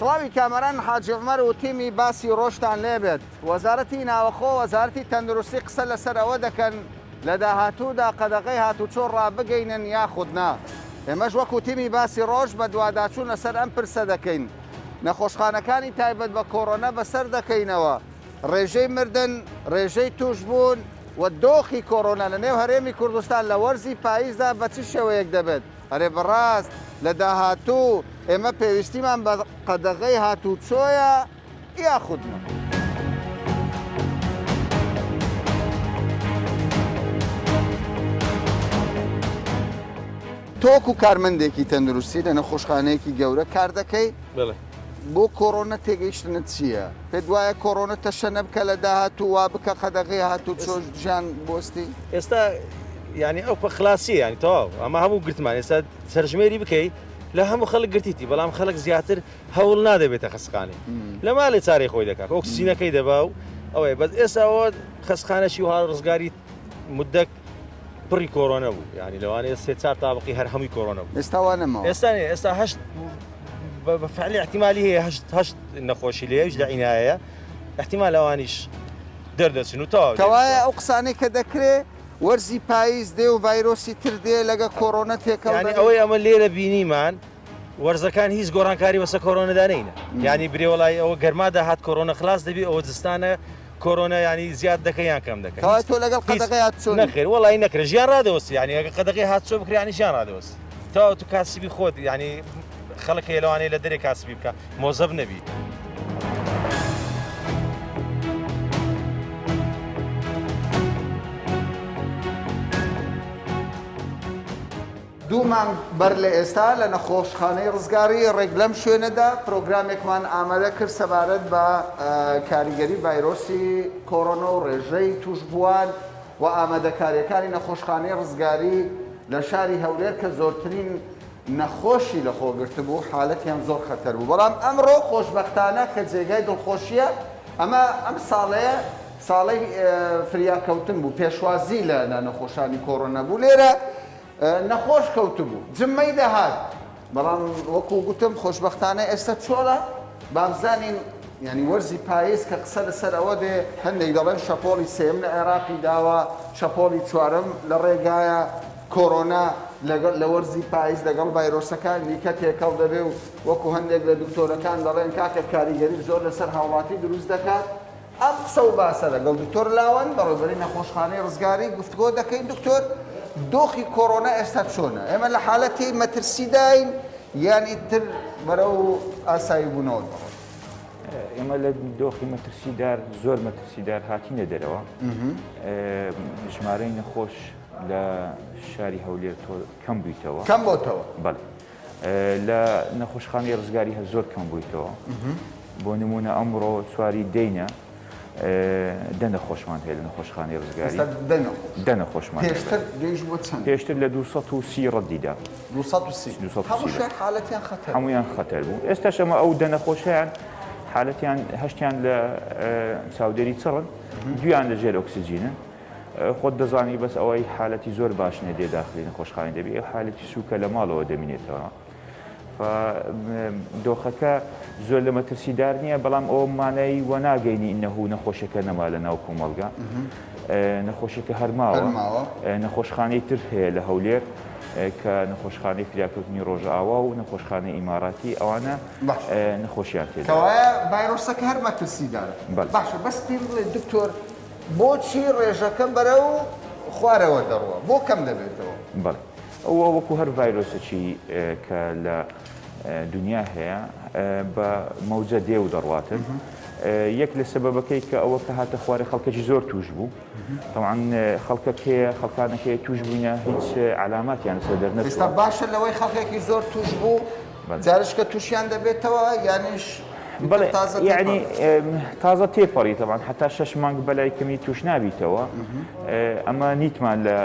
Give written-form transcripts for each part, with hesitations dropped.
سڵاوی کامەران حاجی عومەر و تیمی باسی ڕۆژتان لێبێت. وەزارەتی ناوەخۆ وەزارەتی تەندروستی قسە لەسەر ئەوە دەکەن لە داهاتوودا قەدەغەی هاتوچۆ ڕابگەینن یاخود نا. ئێمەش وەکو تیمی باسی ڕۆژ بەدواداچوون لەسەر ئەم پرسە دەکەین. نەخۆشخانەکانی تایبەت بە کۆرۆنا بەسەر دەکەینەوە. ڕێژەی مردن، ڕێژەی تووشبوون و دۆخی کۆرۆنا لە نێو هەرێمی کوردستان لە وەرزی پاییزدا بە چ شێوەیەک دەبێت؟ ئەرێ بەڕاست لە داهاتوو ئێمە پێویستیمان بە قەدەغەی هاتووچۆیە یاخود نا؟ تۆ وەکو کارمەندێکی تەندروستی لە نەخۆشخانەیەکی گەورە کار دەکەی، بۆ کۆرۆنا تێگەیشتنت چییە؟ پێت وایە کۆرۆنا تەشەنە بکە لە داهاتوو وا بکە قەدەغەی هاتووچۆ ژیان بوەستی؟ ئێستا یانی ئەو خلاصیە یانی تەواو ئەمە هەموو گرتمان ئێستا سەرژمێری بکەی لە هەموو خەڵک گرتیتی بەڵام خەڵک زیاتر هەوڵ نادەبێتە خەسخانەی لە ماڵێ چارەی خۆی دەکات ئۆکسجینەکەی دەبا و ئەوەیە بەس ئێستا ئەوە خەسخانەشی وها ڕزگاری مدەک پڕی کۆرۆنە بوو یانی لەوانەیە سێ چار تابقی هەر هەمووی کۆرۆنە بوو ئێستا وا نەماوە ئێستا نیە ئێستا هەشت بە فعلی احتیمالی هەیە هەشت هەشت نەخۆشی لێ ئەویش لە عینایەیە احتیمال ئەوانیش دەردەچن و تەواو کەوایە ئەو قسانەی کە دەکرێ وەرزی پاییز دێ و ڤایرۆسی تر دێ لەگە کۆرۆنە تێکەڵ یانی دەبێ. ئەوەی ئەمە لێرە بینیمان وەرزەکان هیچ گۆڕانکاری بەسە کۆرۆنەدا نینە یانی برێ وەڵای ئەوە گەرما دەهات کۆرۆنە خلاص دەبی ئەوە زستانە کۆرۆنا یانی زیاد دەکە یان کەم دەکە کەوایە تۆ لەگەڵ قەدەغەی هاتوچۆ نی؟ نەخێر وەڵی نەکرێ ژیان ڕادەوەستی یانی ئەگەر قەدەغەی هاتوچۆ بکرێ یانی ژیان ڕادەوەستی تەواو تو کاسبی خۆت یانی خەڵک هەیە لەوانەیە لە دەرێ کاسبی بکە مۆزەف نەبی. دوو مانگ بەر لە ئێستا لە نەخۆشخانەی ڕزگاری ڕێک لەم شوێنەدا پرۆگرامێکمان ئامادە کرد سەبارەت بە کاریگەری ڤایرۆسی کۆرۆنا و ڕێژەی تووشبووان و ئامادەکارییەکانی نەخۆشخانەی ڕزگاری لە شاری هەولێر کە زۆرترین نەخۆشی لەخۆ گرتبوو حالەتیان زۆر خەتەر بوو بەڵام ئەمڕۆ خۆشبەختانە کە جێگای دڵخۆشیە ئەمە ئەم ساڵەیە ساڵەی فریاکەوتن بوو پێشوازی لە نەخۆشانی کۆرۆنا بوو لێرە نەخۆش کەوتبوو جمەی دەهات بەڵام وەکو گوتم خۆشبەختانە ئێستا چۆڵە بابزانین یعنی وەرزی پاییز کە قسە لەسەر ئەوە دێ هەندێک دەڵێن شەپۆڵی سێم لە عێراقی داوە شەپۆڵی چوارەم لە ڕێگایە کۆرۆنا لەگەڵ لە وەرزی پاییز لەگەڵ ڤایرۆسەکان دیکە تێکەڵ دەبێ و وەکو هەندێک لە دکتۆرەکان دەڵێن کاکە کاریگەری زۆر لەسەر هاوڵاتی دروست دەکات ئەم قسە و باسە لەگەڵ دکتۆر لاوەند بەڕێوبەری نەخۆشخانەی ڕزگاری گفتگۆ دەکەین دکتۆر دۆخی کۆرۆنا ئێستا چۆنە ئێمە لە حالەتی مەترسیداین یان ئیتر بەرەو ئاسایی بوونەوە دەڕۆین؟ ئێمە لە دۆخی مەترسیدار زۆر مەترسیدار هاتینە دەرەوە ژمارەی نەخۆش لە شاری هەولێر تۆ کەم بوویتەوە کەم بۆتەوە بەڵێ لە نەخۆشخانەی ڕزگاری هەر زۆر کەم بوویتەوە بۆ نمونە ئەمڕۆ چواری دەینە دە نەخۆشمان هەیە لە نەخۆشخانەی ڕزگاری دە نەخۆشمان پێشتر گەیشت بۆ چەند پێشتر لە 230 ڕەدیدا 230 هەمووشیان حالەتیان خەتەر هەمویان خەتەر بوو ئێستاش ئەمە ئەو دە نەخۆشیان حالەتیان هەشتیان لە چاودێری چڕن دویان لە ژێر ئۆکسجینن خۆت دەزانی بەس ئەوەی حالەتی زۆر باش نیە دێ داخلی نەخۆشخانەی دەبی ئەو حالەتی سوکە لە ماڵەوە دەمینێتەوە دۆخەکە زۆر لە مەترسیدار نییە بەڵام ئەوە مانای وە ناگەینی ئینەهو نەخۆشەکە نەما لە ناو کۆمەڵگا نەخۆشەکە هەرماوە نەخۆشخانەی تر هەیە لە هەولێر کە نەخۆشخانەی فریاکەوتنی ڕۆژئاوا و نەخۆشخانەی ئیماراتی ئەوانە نەخۆشیان تێدا کەوایە ڤایرۆسەکە هەر مەترسیدارە باشە بەس پێم بڵێ دکتۆر بۆچی ڕێژەکە بەرەو خوارەوە دەڕوا؟ بۆ کەم دەبێتەوە؟ بەڵێ ئەوە وەکو هەر ڤایرۆسێکی کە لە دنیا هەیە بە مەوجە دێ و دەڕواتن یەک لە سەبەبەکەی کە ئەوە کە هاتە خوارێ خەڵکێکی زۆر توش بوو طبعا خەڵکەکەیە خەڵکانەکەی توش بووینە هیچ علاماتیان لەسەر دەرنەچووە. ئێستا باشە لەوەی خەڵکێکی زۆر توش بوو جارش کە توشیان دەبێتەوە یانیش بەڵێ یعنی تازە تێپەڕی تەبان حتا شش مانگ بەلای کەمی توش نابیتەوە ئەمە نیتمان لە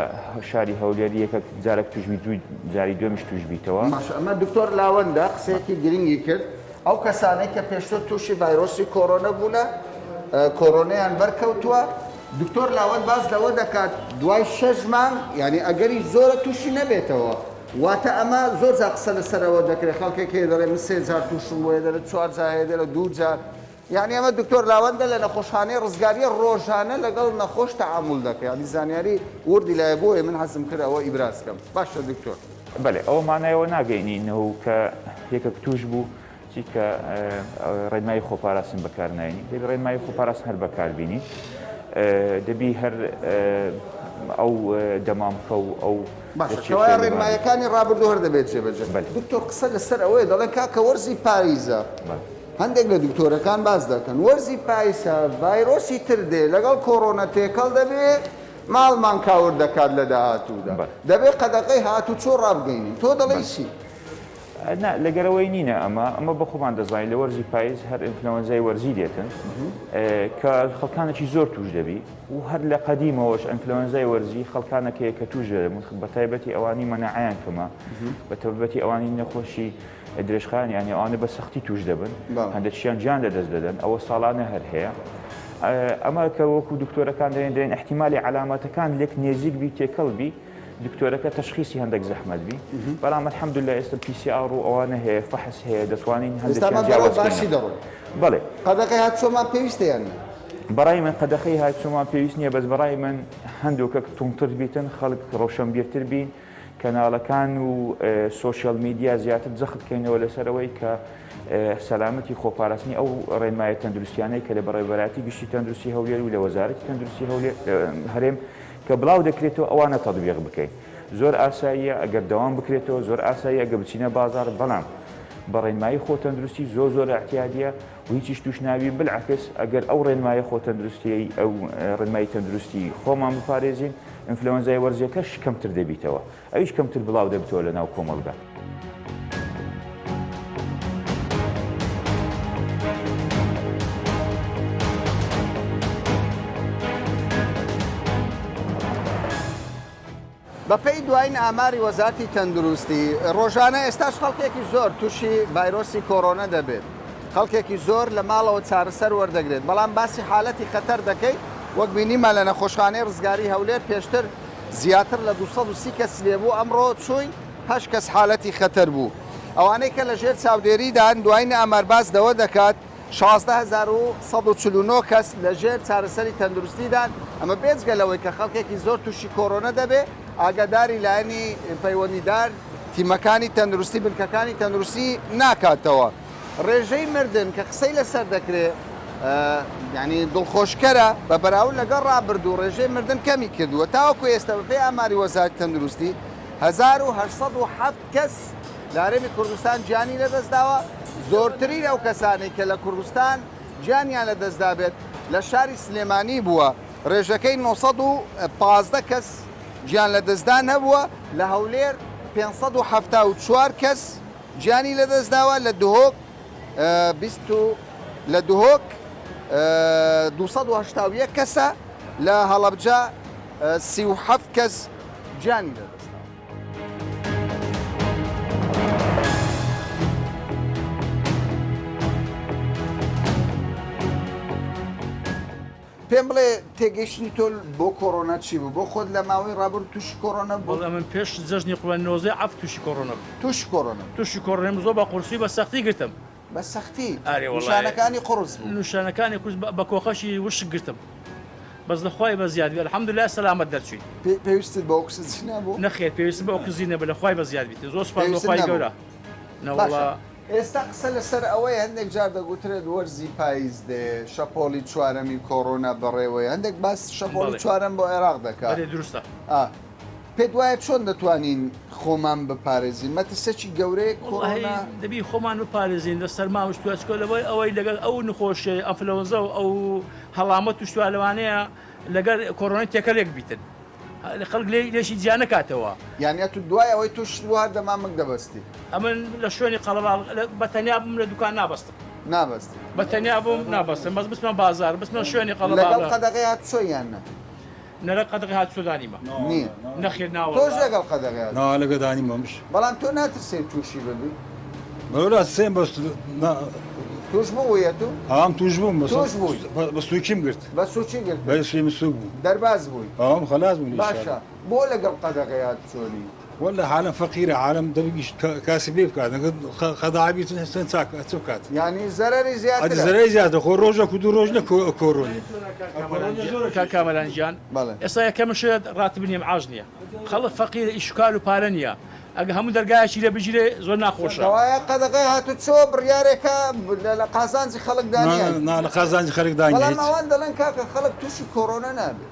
شاری هەولێر یەکە جارێک توشبی دوو جاری دوێمیش توش بیتەوە باش ئەمە دکتۆر لاوەندە قسەیەکی گرنگی کرد ئەو کەسانەی کە پێشتر تووشی ڤایرۆسی کۆرۆنە بوونە کۆرۆنەیان بەرکەوتووە دکتۆر لاوەند باس لەوە دەکات دوای شەش مانگ یعنی ئەگەری زۆرە تووشی نەبێتەوە. واتە ئەمە زۆر جار قسە لەسەر ئەوە دەکرێت خەڵکێک هەیە دەڵێ من سێ جار تووشم بووە دەڵێ چوار جار هەیە دەڵێ دوو جار یعنی ئەمە دکتۆر لاوەندە لە نەخۆشخانەی ڕزگاریە ڕۆژانە لەگەڵ نەخۆش تەعامول دەکە یعنی زانیاری وردی لایە بۆیە من حەزم کرد ئەوە ئیبراز کەم باشە دکتۆر. بەلێ ئەوە مانای ئەوە ناگەینی نەو کە یەکەک تووش بوو چی کە ڕێنمایی خۆپاراستن بەکار ناینی دەبی ڕێنمایی خۆپاراستن هەر بەکار بینی دەبی هەر ئەو دەمامکە و ئەو باشە کەوایە ڕێنمایەکانی ڕابردوو هەر دەبێت جێبەجێ دکتۆر قسە لەسەر ئەوەیە دەڵێن کاکە وەرزی پاییزە هەندێک لە دکتۆرەکان باس دەکەن وەرزی پایسە ڤایرۆسی تر دێ لەگەڵ کۆرۆنە تێکەڵ دەبێ ماڵمان کاور دەکات لە داهاتوودا دەبێ قەدەغەی هاتوچۆ ڕابگەینین تۆ دەڵێی چی؟ نا لەگەرەوەی نینە ئەمە ئەمە بە خۆمان دەزانین لە وەرزی پایز هەر ئینفلەوەنزای وەرزی دێتن کە خەڵکانێکی زۆر توش دەبی و هەر لە قەدیمەوەش ئینفلەوەنزای وەرزی خەڵکانەکەیە کە توش دەبن بە تایبەتی ئەوانی مەناعەیان کەمە بە تایبەتی ئەوانی نەخۆشی درێژخایەن یانی ئەوانە بە سەختی توش دەبن هەندێکیان گیان لەدەست دەدەن ئەوە ساڵانە هەر هەیە ئەمە کە وەکو دکتۆرەکان دەێن دەێن احتیمالی علامەتەکان لێک نێزیک بی تێکەڵ بی دکتۆرەکە تەشخیسی هەندێک زەحمەت بی بەڵام الحمدللە ئێستا PCR و ئەوانە هەیە فەحس هەیە دەتوانین هەندێکیان جیاواز باشی دەڕۆین بەڵێ قەدەغەی هاتوچۆمان پێویستە یان نا؟ بەڕای من قەدەخەی هاتوچۆمان پێویست نییە بەس بەڕای من هەندۆکەک توندتر بیتن خەڵک ڕۆشەنبیرتر بین کەناڵەکان و social media زیاتر جەخت کەینەوە لەسەر ئەوەی کە سەلامەتی خۆپاراستنی ئەو ڕێنمایە تەندروستیانەی کە لە بەڕێوەبەرایەتی گشتی تەندروستی هەولێر و لە وەزارەتی تەندروستی هەولێر هەرێم کە بڵاو دەکرێتەوە ئەوانە تەتبیق بکەین زۆر ئاساییە ئەگەر دەوام بکرێتەوە زۆر ئاساییە ئەگەر بچینە بازاڕ بەڵام بە ڕێنمایی خۆ تەندروستی زۆر زۆر ئەعتیادیە و هیچیش توش نابی بالعکس ئەگەر ئەو ڕێنمایە خۆ تەندروستیەی ئەو ڕێنمایی تەندروستی خۆمان بپارێزین ئینفلەوەنزای وەرزیەکەش کەمتر دەبیتەوە ئەویش کەمتر بڵاو دەبتەوە لە ناو کۆمەڵگا. بەپێی دوایین ئاماری وەزارەتی تەندروستی، ڕۆژانە ئێستاش خەڵکێکی زۆر تووشی ڤایرۆسی کۆرۆنە دەبێت، خەڵکێکی زۆر لە ماڵەوە چارەسەر وەردەگرێت، بەڵام باسی حالەتی خەتەر دەکەیت، وەک بینیمان لە نەخۆشخانەی ڕزگاری هەولێر پێشتر زیاتر لە 230 کەس لێبوو، ئەمڕۆ چووین هەشت کەس حالەتی خەتەر بوو. ئەوانەی کە لەژێر چاودێریدان، دوایین ئامار باس لەوە دەکات 16149 کەس لەژێر چارەسەری تەندروستیدان، ئەمە بێجگە لەوەی کە خەڵکێکی زۆر تووشی کۆرۆنە دەبێت، ئاگاداری لایەنی پەیوەندیدار، تیمەکانی تەندروستی، بنکەکانی تەندروستی ناکاتەوە. ڕێژەی مردن کە قسەی لەسەر دەکرێ یانی دڵخۆشکەرە بە بەراورد لەگەڵ ڕابردوو ڕێژەی مردن کەمی کردووە تاوەکو ئێستا بەپێی ئاماری وەزارەتی تەندروستی 1807 کەس لە هەرێمی کوردستان گیانی لەدەستداوە زۆرترین ئەو کەسانەی کە لە کوردستان گیانیان لەدەستدابێت لە شاری سلێمانی بووە ڕێژەکەی 915 کەس گیان لەدەستدان هەبووە لە هەولێر 574 کەس گیانی لەدەستداوە، لە دهۆک 20 و لە دهۆک 281 کەسە، لە هەڵەبجە 37 کەس گیانی لەدەستداوە. پێم بڵێ تێگەیشتنی تۆ بۆ کۆرۆنا چی بوو؟ بۆ خۆت لە ماوەی ڕابردوو تووشی کۆرۆنا بووی؟ بەڵێ من پێش جەژنی قوربان نۆزدەی ئاب تووشی کۆرۆنا بووم. تووشی کۆرۆنا بووی؟ تووشی کۆرۆنام زۆر بە قورسی و بە سەختی گرتم. بە سەختی؟ ئەرێ وەڵا. نیشانەکانی قوڕس بوو؟ نیشانەکانی قورس بە کۆخەشی وشک گرتم. بەس لە خوای بەزیاد بی الحمدللە سەلامەت دەرچووین. پێویستت بە ئۆکسجین هەبوو؟ نەخێر پێویستم بە ئۆکسجین نەبوو لە خوای بەزیاد بیت زۆر سوپاس بۆ پێویستت خوای نەبوو؟ گەورە. نەوەڵا. باشە ئێستا قسە لەسەر ئەوەیە هەندێک جار دەگوترێت وەرزی پایز دێ شەپۆلی چوارەمی کۆرۆنا بەڕێوەیە هەندێک باس شەپۆلی بەڵێ. چوارەم بۆ عێراق دەکا بەلێ دروستە. ئا پێت وایە چۆن دەتوانین خۆمان بپارێزین مەترسێکی گەورەیە وەڵاهی کۆرۆنا؟ دەبی خۆمان بپارێزین لە سەرما و شتوە چکۆ لەوەی ئەوەی لەگەڵ ئەو نخۆشیەی ئەنفلەوەنزا و ئەو هەڵامەت و شتوە لەوانەیە لەگەر کۆرۆنای تێکەلێک بیتن خەڵک لێی لێشی جیا نەکاتەوە. یانی ئەتو دوای ئەوەی توشت بوو هەر دەمامک دەبەستی؟ ئەمن لە شوێنی قەڵەباڵغ بە تەنیا بم لە دوکان نابەستم. نابەستی؟ بە تەنیا بووم نابەستم بەس بچمە بازار بچمە شوێنی لەگەڵ قەڵەباڵغ. قەدەغەی هاتوچۆی یان نا؟ نە لەگەڵ قەدەغەی هاتوچۆ دانیمە. نییە. نەخێر نا تۆش وەڵا. لەگەڵ قەدەغەی هاتوچۆ؟ نا لەگەڵ دانیمە منش. بەڵام تۆ ناترسێی تووشی ببی؟ بەولا سێم بەس نا. تووش بووی ئەتوو؟ ئام تووش بووم بەس تووش بووی؟ بە سووکیم گرت. بە سووکی گرتت؟ بەلێ سووی من سووک بوو. دەرباز بووی؟ ئام خەلاس بووم باشە ئینشاڵا. بۆ لەگەڵ قەدەغەی هاتوچۆ نی؟ وەللە عالەم فەقیرە عالەم دەبی ئیش کاسبی بکات قەداعە بیتن حسێن چاک چ بکات یانی زەرەری ئەدی زیاترە. زەرەری زیاترە خۆ ڕۆژەک و دوو ڕۆژ نە کۆرۆنی کاک کامەران گیان بەڵێ. ئێستا یەکەم شت ڕاتب نیە معاش نیە خەڵک فەقیرە ئیش و کار و پارە نیە ئەگە هەموو دەرگایەکی لێ بگیرێ زۆر ناخۆشە. کەوایە قەدەغەی هاتوچۆ بڕیارێکە لە قازانجی خەڵکدا نیە. نا نا لە قازانجی خەلکدا نیە بەڵام هیچ. ئەوان دەڵێن کاکە خەڵک تووشی کۆرۆنا نابێت.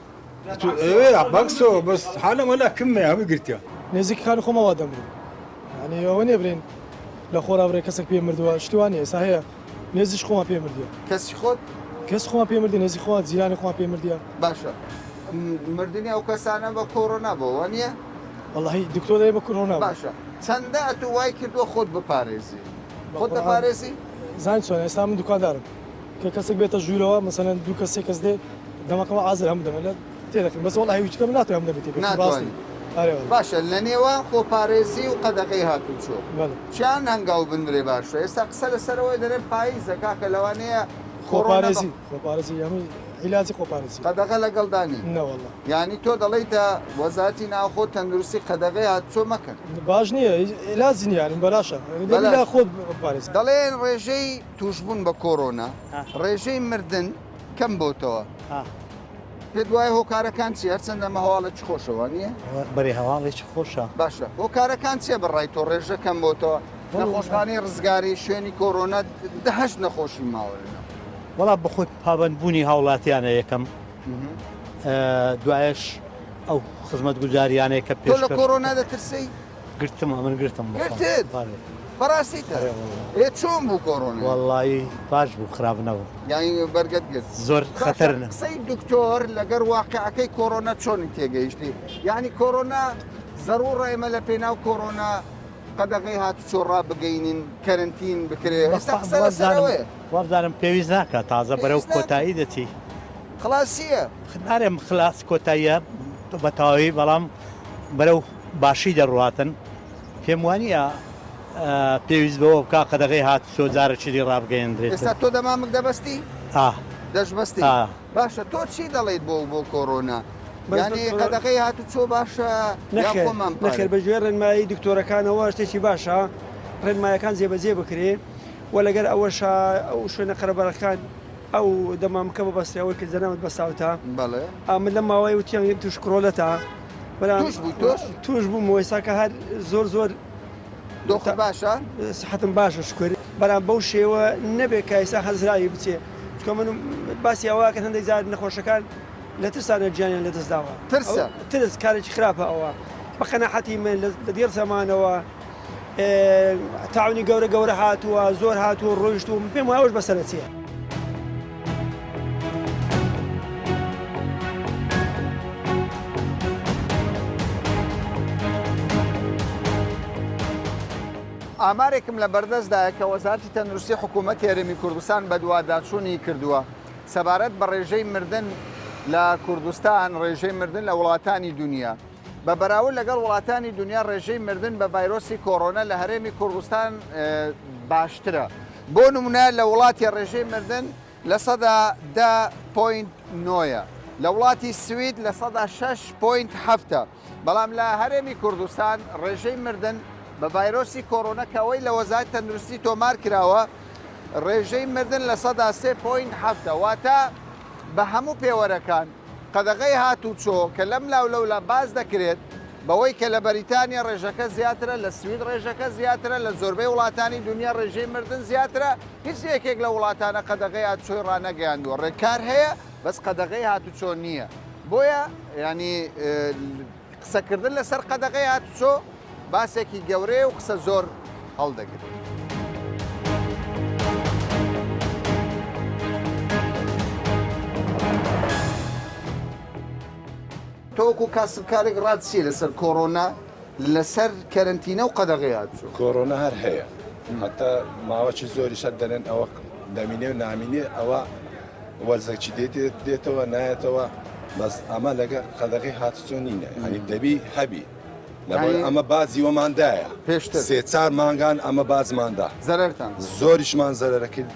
تو ئێ بەکسۆ بەس حالم وەلا کم هەمووی گرتیە. نزیک خانی خۆمە وا دەمرم یانی ئەوە نیە برێن لە خۆرا برێ کەسێک پێ مردووە شتی وا نیە ئێستا هەیە نێزیش خۆمان پێ مردیە. کەسی خۆت؟ کەسی خۆمان پێ مردیە نێزیک خۆمان جیرانی خۆمان پێ مردیە. باشە مردنی ئەو کەسانە بە کۆرۆنا بووە وانیە؟ وەڵاهی دکتۆر دەڵێ بە کۆرۆنا بووە. باشە چەندە ئەتوو وای کردووە خۆت بپارێزی؟ خۆت دەپارێزی؟ زانی چۆنە ئێستا من دوکاندارم کە کەسێک بێتە ژوورەوە مەسەلەن دوو کەس سێ کەس دێ دەمەکەمە ئازر هەموو دەمە لە تێدەکەم بەس وەڵاهی ویچکە من ناتوانم دەمی تێ بکەم ڕاستی ناتوانی ئەرێ وەڵا باشە لە نێوان خۆپارێزی و قەدەغەی هاتوچۆ بەڵێ چیان هەنگاو بنرێ باشە ئێستا قسە لەسەر ئەوەیە دەرێن پاییزە کاکە لەوانەیە کۆرۆنا بە خۆپارێزی خۆپارێزی هەمووی عیلاجی خۆپارێزی قەدەغە لەگەڵدا نی نەوەڵا یانی تۆ دەڵێیتە وەزارەتی ناوخۆ تەندروستی قەدەغەی هاتوچۆ مەکەن. باش نییە عیلاجی نییە یانی بەلاشە دەبی بەلاش. لا خۆت بپارێزی. دەڵێن ڕێژەی تووشبوون بە کۆرۆنا ڕێژەی مردن کەم بۆتەوە پێت وایە هۆکارەکان چی هەرچەندە ئەمە هەواڵێکی خۆشە وانییە؟ بەرێ هەواڵێکی خۆشە. باشە هۆکارەکان چییە بە ڕای تۆ ڕێژە کەم بۆتەوە نەخۆشخانەی ڕزگاری شوێنی کۆرۆنا دەهشت نەخۆشی ماوە لەناو. وەڵا بەخۆی پابەندبوونی هاوڵاتیانە یەکەم دوایش ئەو خزمەتگوزاریانەی کە تۆ لە پێشکەش کۆرۆنا دەترسی؟ گرتم ئەمن گرتم بەخۆم. گرتت؟ بەڵێ. بەڕاستیتە؟ ئەرێ وەڵا. ئێ چۆن بوو کۆرۆنا؟ وەڵایی باش بوو خراپ نەبوو. یانی بەرگەت گرت؟ زۆر باشە خەتەر نە. قسەی دکتۆر لەگەر واقیعەکەی کۆرۆنا چۆنی تێگەیشتی؟ یانی کۆرۆنا زەڕوڕە ئێمە لە پێناو کۆرۆنا قەدەغەی هاتوچۆ ڕابگەینین کەرەنتین بکرێ ئێستا قسە لەسەر وابزانم ئەوەیە. وابزانم پێویست ناکا تازە بەرەو پێویست ناکا. کۆتایی دەچی. خڵاسییە. نارێم خلاص کۆتاییە بە تەواوی بەڵام بەرەو باشی دەڕواتن پێم وانییە پێویست بەوە بکا قەدەغەی هاتوچۆ جارێکی دی ڕابگەیەندرێتن. ئێستا تۆ دەمامک دەبەستی؟ ئا. دەشبەستی؟ ئا. باشە تۆ چی دەڵێیت بۆ بۆ کۆرۆنا؟ یانی قەدەغەی هاتوچۆ باشە یان نەخێر خۆمان نەخێر پارێ؟ بە گوێ ڕێنمایی دکتۆرەکانەوە شتێکی باشە ڕێنمایەکان جێبەجێ بکرێ و لەگەر ئەوەشا ئەو شوێنە قەرەباڵغەکان ئەو دەمامکە ببەسترێ ئەوەی کە جەنابت بەستاوتە بەڵێ. ئا من لەم ماوەیە وتیان توش کرۆلەتە بەلام توش بووی تۆش؟ توش بووم و ئێستا کە هەر زۆر زۆر دۆخت باشە؟ سحەتم باشە شکر بەلام بەو شێوە نەبێ کە ئێستا هەزراوی بچێ چونکە من باسی ئەوە کە هەندێک جار نەخۆشەکان لە ترسانە گیانیان لەدەست داوە ترسە ترس کارێکی خراپە ئەوە بە قەناعەتی من لە دێڕ زەمانەوە تاعونی گەورە گەورە هاتووە زۆر هاتووە ڕۆیشتووە من پێم وایە ئەوش بەسەرە چییە. ئامارێکم لە بەردەستدایە کە وەزارەتی تەندروستی حکوومەتی هەرێمی کوردستان بەدواداچوونی کردووە سەبارەت بە ڕێژەی مردن لە کوردستان، ڕێژەی مردن لە وڵاتانی دونیا. بە بەراورد لەگەڵ وڵاتانی دونیا ڕێژەی مردن بە ڤایرۆسی کۆڕۆنا لە هەرێمی کوردستان باشترە. بۆ نمونە لە وڵاتی ڕێژەی مردن 10% point نۆیە، لە وڵاتی سوید 6% point حەفتە، بەڵام لە هەرێمی کوردستان ڕێژەی مردن بە ڤایرۆسی کۆڕۆنا کە ئەوەی لە وەزارەتی تەندروستی تۆمار کراوە ڕێژەی مردن 3% point حەفتە، واتە بە هەموو پێوەرەکان قەدەغەی هاتووچۆ کە لەملا و لەولا باس دەکرێت بەوەی کە لە بەریتانیا ڕێژەکە زیاترە، لە سوید ڕێژەکە زیاترە، لە زۆربەی وڵاتانی دونیا ڕێژەی مردن زیاترە، هیچ یەکێک لەو وڵاتانە قەدەغەی هاتوچۆی ڕانەگەیاندووە، ڕێکار هەیە بەس قەدەغەی هاتوچۆ نییە، بۆیە یانی قسەکردن لەسەر قەدەغەی هاتوچۆ باسێکی گەورەیە و قسە زۆر هەڵدەگرێت. تۆ وەکو کاسبکارێک ڕات چییە لەسەر کۆرۆنا لەسەر کەرەنتینە و قەدەغەی هاتوچۆ؟ کۆرۆنا هەر هەیە هەتا ماوەکی زۆریش هەر دەلێن ئەوە دەمینێ و نامینێ ئەوە وەرزەکی دێت دێتەوە نایەتەوە بەس ئەمە لەگە قەدەغەی هاتوچۆ نینە یانی دەبی هەبی لەبەر ئەمە باجی وەمان دایە پێشتر سێ چار مانگان ئەمە باجمان دا زەرەرتان زۆریشمان زەرەرە کرد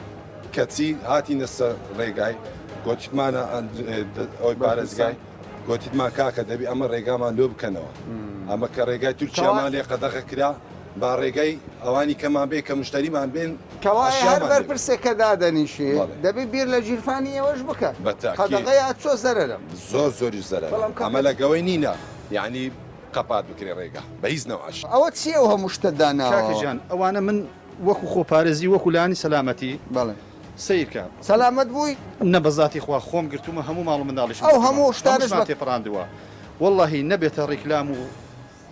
کەچی هاتینە سەر ڕێگای گۆتیمانە ئەوی پارێزگای. گۆتیتمان کاکە دەبی ئەمە ڕێگامان لۆ بکەنەوە ئەمە کە ڕێگای تورکیامان لێ قەدەغە کرا با ڕێگای ئەوانی کەمان بێ کە مشتەریمان بێن کەوایە هەر بەرپرسێک کە دادەنیشێ دەبێ بیر لە ژیرفانی ئێوەش بکات قەدەغەی هاتوچۆ زەرەرە. زۆر زۆریش زەرەرە ئەمە لە گەوەی نینە یانی قەپات بکرێ ڕێگا بە هیچ نەوعەش. ئەوە چیە ئەو هەموو شتە داناوە؟ کاکە گیان ئەوانە من وەکو خۆپارێزی وەکو لایەنی سەلامەتی بەڵێ. سەیر کە. سەلامەت بووی؟ نە بە زاتی خوا خۆم گرتوومە هەموو ماڵ و منداڵیشم ئەو هەموو شتانەش هەمووشمان تێپەڕاندووە وەڵاهی نەبێتە ڕیکلام و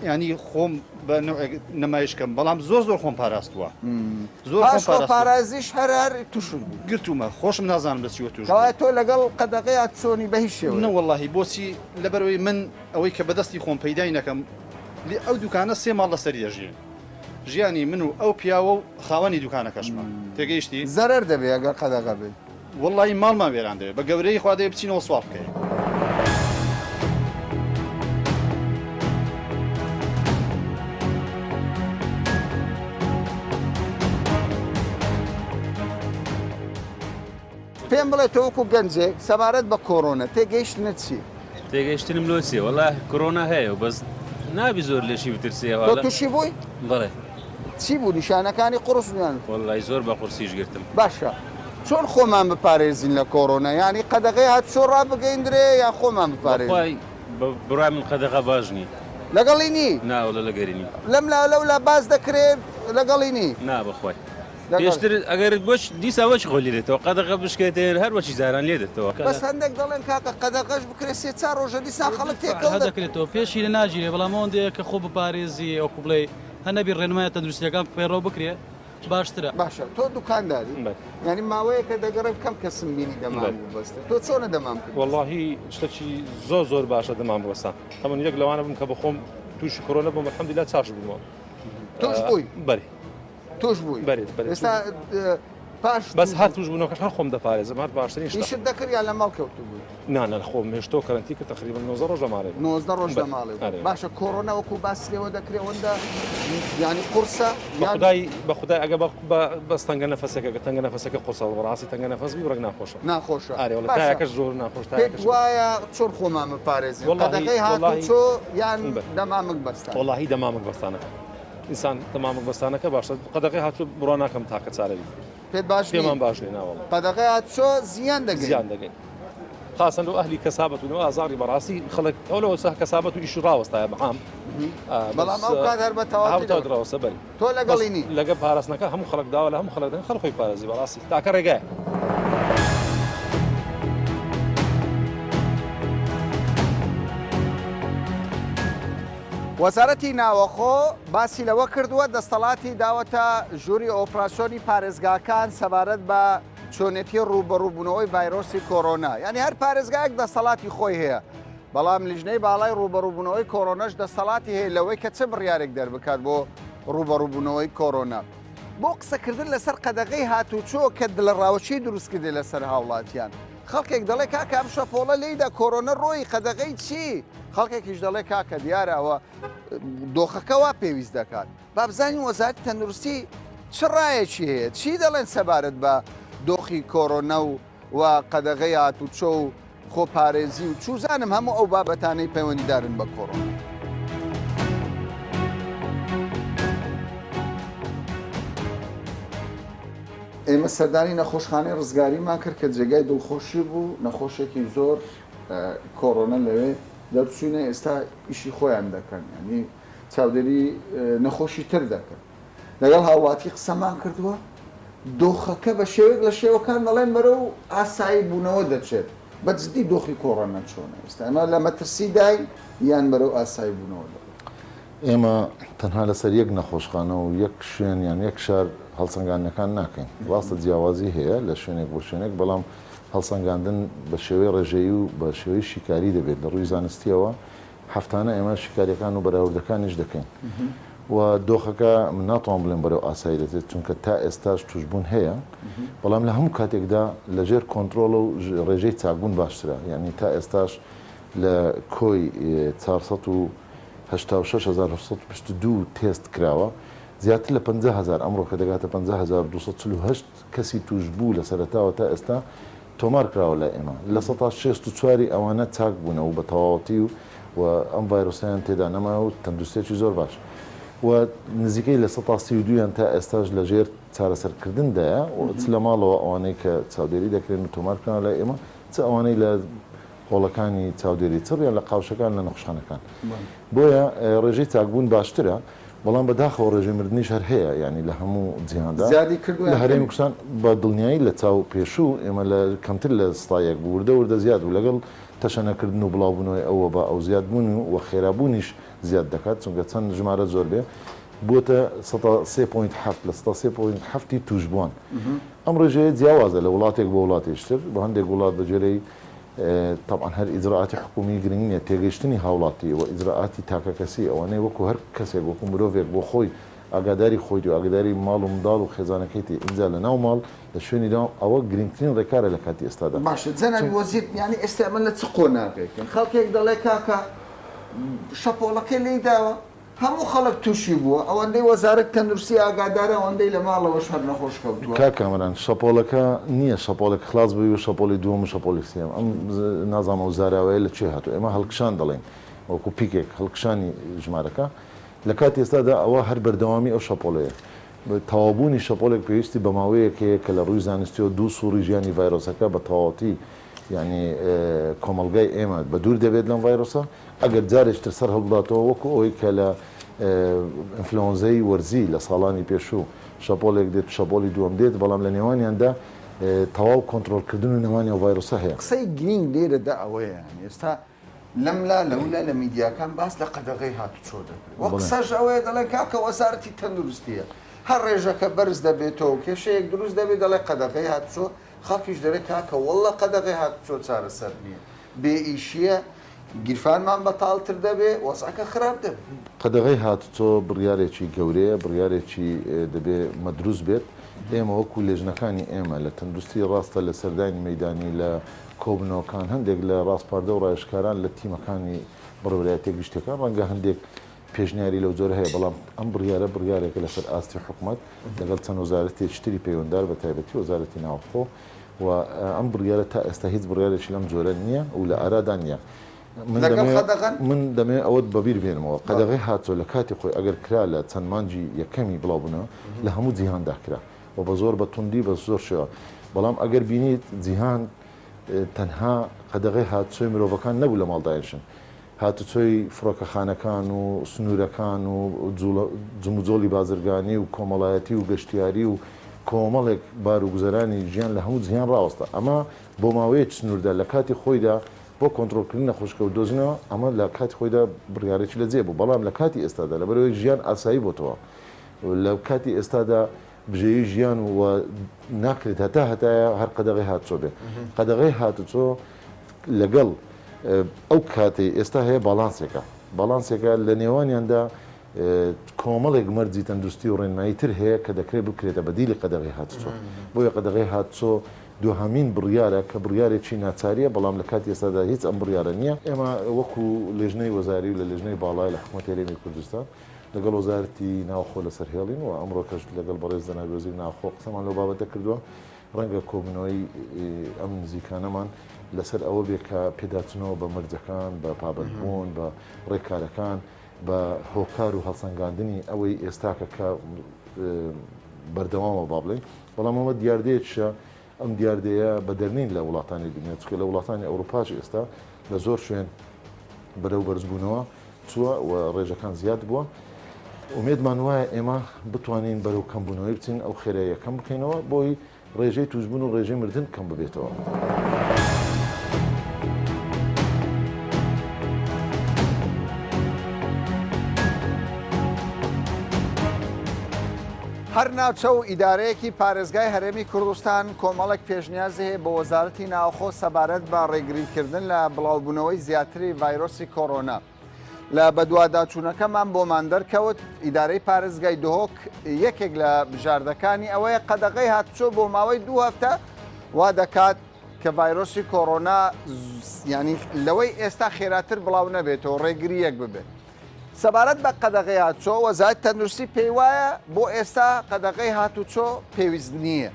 یانی خۆم بە نەوعێک نمایش کەم بەڵام زۆر زۆر خۆم پاراستووە زۆر خۆم پاش خۆ پارازیش هەر هەر توشت بوو. گرتوومە خۆشم نازانم لە چیوە توش کەوایە تۆ لەگەڵ قەدەغەیا چۆنی بە هیچ شێوەیەک؟ نە وەڵاهی بۆچی لەبەرئەوەی من ئەوەی کە بەدەستی خۆم پەیدای نەکەم لێ ئەو دوکانە سێ ماڵ لەسەری دەژین ژیانی من و ئەو پیاوە و خاوەنی دوکانەکەشمە تێگەیشتی؟ زەرەر دەبێ ئەگەر قەدەغە بێ. وەڵاهی ماڵمان وێران دەبێ بە گەورەیی خوا دەبێ بچینەوە سواڵ بکەین. پێم بڵێ تۆ وەکو گەنجێک سەبارەت بە کۆرۆنە تێگەیشتنت چیە؟ تێگەیشتنم لۆ چیە؟ وەڵا کۆرۆنا هەیە و بەس نابی زۆر لێشی بترسێ تۆ تووشی بووی؟ بەڵێ. چی بوو نیشانەکانی قوڕس بوون؟ وەڵای زۆر بە قورسیش گرتم. باشە چۆن خۆمان بپارێزین لە کۆرۆنا یانی قەدەغەی هاتوچۆ ڕابگەیندرێ یان خۆمان بپارێزین؟ بەخوای بە بڕای من قەدەغە باش نیە. لەگەڵی نی؟ نا وەڵا لەگەری نیم. لەم لا لەو لا باس دەکرێ لەگەڵی نی؟ نا بەخوای پێشتر ئەگەر بۆچ دیسا وەچ خۆ لێ دێتەوە قەدەغە بشکێتێ هەر وەچی جاران لێ دێتەوە. بەس هەندێک دەڵێن کاکە قەدەغەش بکرێ سێ چار ڕۆژە دیسان خەڵک تێکەڵ دەکرێتەوە پێشی لێ ناگیرێ بەڵام ئەوەندەیە کە خۆ بپارێزی وەکو بڵێی هەر نەبی ڕێنمایە تەندروستیەکان پەیڕەو بکرێ باشترە. باشە تۆ دوکانداری یانی ماوەیەکە دەگەڕێم کەم کەسم بینی دەمام ببەستێ تۆ چۆنە دەمام کرد؟ وەڵاهی شتەکی زۆر زۆر باشە دەمام ببەستە ئەمن یەک لەوانە بووم کە بەخۆم تووشی کۆرۆنا بووم الحمدلله چاش بوومەوە. توش بووی؟ بەرێ. توش بووی؟ بەرێ بەرێ. ئێستا پاش بەس هەر توش بوونەکەش هەر خۆم دەپارێزم هەر باشترین شتە. ئیشت دەکرد یان لە ماڵ کەوتبووی؟ نا نا خۆم هێشتۆ کەرەنتی کرد تەقریبەن 19 ڕۆژ لە ماڵێ بووم. 19 ڕۆژ لە ماڵێ بووی. باشە کۆرۆنا وەکوو باس لێوە دەکرێ ئەوەندە یانی قورسە یان؟ بەخودای بەخودای ئەگە بە بە بەس تەنگە نەفەسەکە گە تەنگە نەفەسەکە قورسە بەڕاستی تەنگە نەفەس بی ڕێک ناخۆشە. ناخۆشە. ئارێ وەڵا باشە تایەکەش زۆر ناخۆش پێت تایەکەش. وایە چۆن خۆمان بپارێزین؟ وەڵاهی قەدەغەی وەڵاهی هاتوچۆ یان دەمامک بەستان؟ وەڵاهی دەمامک بەستانەکە. ئینسان دەمامک بەستانەکە باشە قەدەغەی هاتوچۆ بڕوا ناکەم تاکە چارە بی. پێت باش نیە؟ پێمان باش نیە ناوەڵا. قەدەغەی هاتوچۆ زیان دەگەین. زیان دەگەین. خاسەن لۆ ئەهلی کەسابەت و ئازاری بەڕاستی خەڵک ئەو لەوە سە کەسابەت و ئیش ڕاوەستایە بە عام. بەڵام ئەو کات هەر بە تەواوەتی هاوتا ڕاوەستە بەری. تۆ لەگەڵی نی؟ لەگە پاراستنەکە هەموو خەڵک داوا لە هەموو خەڵک دەکەن خەڵک خۆی پارێزی بەڕاستی تاکە ڕێگایە. وەزارەتی ناوەخۆ باسی لەوە کردووە، دەستەڵاتی داوەتە ژووری ئۆپراسیۆنی پارێزگاکان سەبارەت بە چۆنێتی ڕووبەڕووبوونەوەی ڤایرۆسی کۆرۆنا، یانی هەر پارێزگایەک دەستەڵاتی خۆی هەیە، بەڵام لیژنەی باڵای ڕووبەڕووبوونەوەی کۆرۆنەش دەستەڵاتی هەیە لەوەی کە چ بڕیارێک دەربکات بۆ ڕووبەڕووبوونەوەی کۆرۆنا. بۆ قسەکردن لەسەر قەدەغەی هاتوچۆ کە دڵەڕاوکێی دروستکردی لەسەر هاوڵاتیان، خەڵکێک دەڵێ کاکە ئەم شەپۆڵە لێیدا کۆرۆنە ڕۆی قەدەغەی چی؟ خەڵکێکیش دەڵێ کاکە دیارە ئەوە دۆخەکە وا پێویست دەکات. با بزانین وەزارەتی تەندروستی چ ڕایەکی هەیە، چی دەڵێن سەبارەت بە دۆخی کۆرۆنە و و قەدەغەی هاتوچۆ و خۆپارێزی و چوزانم هەموو ئەو بابەتانەی پەیوەندیدارن بە کۆرۆنا. ئێمە سەردانی نەخۆشخانەی ڕزگاریمان کرد کە جێگای دڵخۆشی بوو، نەخۆشێکی زۆر کۆرۆنا لەوێ دەرچووینە ئێستا ئیشی خۆیان دەکەن یانی چاودێری نەخۆشی تر دەکەن. لەگەڵ هاوڵاتی قسەمان کردووە، دۆخەکە بە شێوەیەک لە شێوەکان دەڵێن بەرەو ئاسایی بوونەوە دەچێت، بە جدی دۆخی کۆرۆنا چۆنە ئێستا؟ ئێمە لە مەترسیداین یان بەرەو ئاسایی بوونەوە دەڕۆین؟ ئێمە تەنها لەسەر یەک نەخۆشخانە و یەک شوێن یان یەک شار هەڵسەنگاندنەکان ناکەین. ڕاستە جیاوازی هەیە لە شوێنێک بۆ شوێنێک، بەڵام هەڵسەنگاندن بە شێوەی ڕێژەیی و بە شێوەی شیکاری دەبێت. لە ڕووی زانستییەوە هەفتانە ئێمە شیکارییەکان و بەراوردەکانیش دەکەین و دۆخەکە من ناتوانم بڵێم بەرەو ئاسایی دەچێت، چونکە تا ئێستاش تووشبوون هەیە، بەڵام لە هەموو کاتێکدا لەژێر کۆنترۆڵە و ڕێژەی چاکبوون باشترە. یانی تا ئێستاش لە کۆی 486822 تێست کراوە، زیاتر لە 50 هەزار، ئەمڕۆ کە دەگاتە 50248 کەسی تووشبوو لە سەرەتاوە تا ئێستا. تۆمار کراوە لای ئێمە 64% ی ئەوانە چاک بوونە و بە تەواوەتی و و ئەم ڤایرۆسەیان تێدا نەمایە و تەندروستیەکی زۆر باش و نزیکەی 32% یان تا ئێستاش لە ژێر چارەسەرکردندایە و چ لە ماڵەوە ئەوانەی کە چاودێری دەکرێن و تۆمار کراون لای ئێمە چ ئەوانەی لە هۆڵەکانی چاودێری چڕ یان لە قاوشەکان لە نەخۆشخانەکان. بۆیە ڕێژەی چاکبوون باشترە، بەڵام بە داخەوە ڕێژەی مردنیش هەر هەیە، یانی لە هەموو جیهاندا. زیادی کردووە لە یان هەرێمی کەمی؟ کوردستان بە دڵنیایی لە چاو پێشوو ئێمە لە کەمتر لە ستا یەک بوو، وردە وردە زیاد بوو لەگەڵ تەشەنەکردن و بڵاوبوونەوەی ئەو وەبا ئەو زیادبوون و خێرابوونیش زیاد دەکات، چونکە چەند ژمارە زۆر بێ بووەتە سەتا سێ point حەفت، لە سەتا سێ point حەفتی تووشبووان. ئەم ڕێژەیە جیاوازە لە وڵاتێک بۆ وڵاتێکی تر، بۆ هەندێک وڵات بە گوێرەی تەبعەن هەر ئیجرائاتی حکوومی گرنگ نییە، تێگەیشتنی هاوڵاتی و ئیجرائاتی تاکەکەسی ئەوانەی وەکوو هەر کەسێک وەکوو مرۆڤێک بۆ خۆی ئاگاداری خۆیتی و ئاگاداری ماڵ و منداڵ و خێزانەکەیتی ئینجا لە ناو ماڵ لە شوێنی دەوام ئەوە گرنگترین ڕێکارە لە کاتی ئێستادا. باشە جەنابی وەزیر یانی ئێستا ئێمە لە چ قۆناغێکین؟ خەڵکێک دەڵێ کاکە شەپۆڵەکەی لێی داوە، هەموو خەڵک توشی بووە ئەوەندەی وەزارەت تەندروستی ئاگادارە ئەوەندەی لە ماڵەوەش هەر نەخۆش کەوتووە. کاک کامەران شەپۆلەکە نیە شەپۆلێک خلاص بوی و شەپۆلی دووەم و شەپۆلی سێیەم ئەم نازانم ئەو زاراوەیە لە کوێ هاتووە ئێمە هەڵکشان دەڵێین وەکو پیکێک هەڵکشانی ژمارەکە لە کاتی ئێستادا ئەوە هەر بەردەوامی ئەو شەپۆلەیە تەواوبوونی شەپۆلێک پێویستی بە ماوەیەک هەیە کە لە ڕووی زانستیەوە دوو سوڕی ژیانی ڤایرۆسەکە بە تەواوەتی یانی کۆمەڵگای ئێمە بەدوور دەبێت لەم ڤایرۆسە ئەگەر جارێکی تر سەر هەڵبداتەوە وەکو ئەوەی کە لە ئینفلۆنزەی وەرزی لە ساڵانی پێشوو شەپۆلێک دێت شەپۆلی دووەم دێت بەڵام لە نێوانیاندا تەواو کۆنترۆڵکردن و نەمانی ئەو ڤایرۆسە هەیە. قسەی گرینگ لێرەدا ئەوەیە یانی ئێستا لەملا لەولا لە میدیاکان باس لە قەدەغەی هاتوچۆ دەکرێت و قسەش ئەوەیە دەڵێن کاکە وەزارەتی تەندروستیە هەر ڕێژەکە بەرز دەبێتەوە و کێشەیەک دروست دەبێت دەڵێ قەدەغەی هاتوچۆ خەڵکیش دەرێ کاکە واللە قەدەغەی هاتوچۆ چارەسەر نییە بێ ئیشیە گیرفانمان بەتاڵتر دەبێ وەزعەکە خراپ دەبێ. قەدەغەی هاتوچۆ بڕیارێکی گەورەیە، بڕیارێکی دەبێ مەدروس بێت، ئێمە وەکو لێژنەکانی ئێمە لە تەندروستی ڕاستە لە سەردانی مەیدانی لە کۆبنەوەکان هەندێک لە ڕاسپاردە و ڕاوێژکاران لە تیمەکانی بەڕێوەبەرایەتیە گشتیەکان ڕەنگە هەندێک پێشنیاری لەو جۆرە هەیە، بەڵام ئەم بڕیارە بڕیارێکە لەسەر ئاستی حکومەت لەگەڵ چەند وەزارەتێکی تری پەیوەندار بە تایبەتی وەزارەتی ناوخۆ و ئەم بڕیارە تا ئێستا هیچ بڕیارێکی لەم جۆرە نییە و لە ئارادا نییە. من لەگەڵ دەمەوێ قەدەغەن؟ من دەمەوێ ئەوەت بەبیر بێنمەوە قەدەغەی هاتچۆ لە کاتی خۆی ئەگەر کرا لە چەند مانگی یەکەمی بڵاوبوونەوە لە هەموو جیهاندا کرا و بە زۆر بە توندی بە زۆر شێوە بەڵام ئەگەر بینیت جیهان تەنها قەدەغەی هاتچۆی مرۆڤەکان نەبوو لە ماڵ دانیشن هاتوچۆی فڕۆکەخانەکان و سنوورەکان و جموجۆڵی بازرگانی و کۆمەڵایەتی و گەشتیاری و کۆمەڵێک بار و گوزەرانی ژیان لە هەموو جیهان ڕاوەستا. ئەمە بۆ ماوەیەکی سنووردار لە کاتی خۆیدا بۆ کۆنترۆڵکردنی نەخۆشەکە و دۆزینەوە ئەمە لە کاتی خۆیدا بڕیارێکی لە جێ بوو، بەڵام لە کاتی ئێستادا لەبەرئەوەی ژیان ئاسایی بۆتەوە لە کاتی ئێستادا بژێوی ژیان و ناکرێت هەتا هەتایە هەر قەدەغەی هاتوچۆ بێ. قەدەغەی هاتوچۆ لەگەڵ ئەو کاتەی ئێستا هەیە باڵانسێکە. باڵانسێکە لە نێوانیاندا کۆمەڵێک مەرجی تەندروستی و ڕێنمایی تر هەیە کە دەکرێت بکرێتە بەدیلی قەدەغەی هاتوچۆ. بۆیە قەدەغەی هاتوچۆ دوهەمین بڕیارە کە بڕیارێکی ناچارییە، بەڵام لە کاتی ئێستادا هیچ ئەم بڕیارە نییە. ئێمە وەکو لێژنەی وەزاری و لە لێژنەی باڵای لە حکومەتی هەرێمی کوردستان لەگەڵ وەزارەتی ناوخۆ لەسەر هێڵین و ئەمڕۆکەش لەگەڵ بەڕێز جەنابی وەزیری ناوخۆ قسەمان لەو بابەتە کردووە. ڕەنگە کۆبوونەوەی ئەم نزیکانەمان لەسەر ئەوە بێ کە پێداچوونەوە بە مەرجەکان، بە پابەندبوون، بە ڕێکارەکان، بە هۆکار و هەڵسەنگاندنی ئەوەی ئێستاکە کە بەردەوامە با بڵێین، بەڵام ئەمە دیاردەیەکیشە ئەم دیاردەیە بەدەر نین لە وڵاتانی دنیا، چونکە لە وڵاتانی ئەوروپاش ئێستا لە زۆر شوێن بەرەو بەرزبوونەوە چووە و ڕێژەکان زیاد بووە. ئومێدمان وایە ئێمە بتوانین بەرەو کەمبوونەوەی بچین، ئەو خێراییە کەم بکەینەوە بۆی ڕێژەی تووشبوون و ڕێژەی مردن کەم ببێتەوە. هەر ناوچە و ئیدارەیەکی پارێزگای هەرێمی کوردستان کۆمەڵێک پێشنیازی هەیە بۆ وەزارەتی ناوخۆ سەبارەت بە ڕێگریکردن لە بڵاوبوونەوەی زیاتری ڤایرۆسی کۆرۆنا. لە بەدواداچوونەکەمان بۆمان دەرکەوت ئیدارەی پارێزگای دهۆک یەکێک لە بژاردەکانی ئەوەیە قەدەغەی هاتوچۆ بۆ ماوەی دوو هەفتە وا دەکات کە ڤایرۆسی کۆرۆنا ینی لەوەی ئێستا خێراتر بڵاو نەبێتەوە ڕێگریەک ببێت. سەبارەت بە قەدەغەی هاتوچۆ، وەزارەتی تەندروستی پێیوایە بۆ ئێستا قەدەغەی هاتوچۆ پێویست نییە.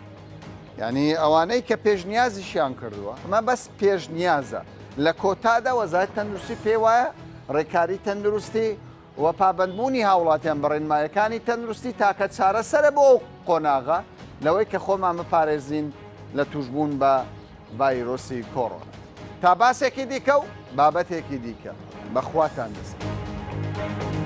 یانی ئەوانەی کە پێشنیازیشیان کردووە، ئەمە بەس پێشنیازە، لە کۆتادا وەزارەتی تەندروستی پێی وایە ڕێکاری تەندروستی و پابەندبوونی هاوڵاتیان بە ڕێنمایەکانی تەندروستی تاکە چارەسەرە بۆ ئەو قۆناغە لەوەی کە خۆمان بپارێزین لە تووشبوون بە ڤایرۆسی کۆرۆنا. تا باسێکی دیکە و بابەتێکی دیکە بە خواتان دەسپێرم.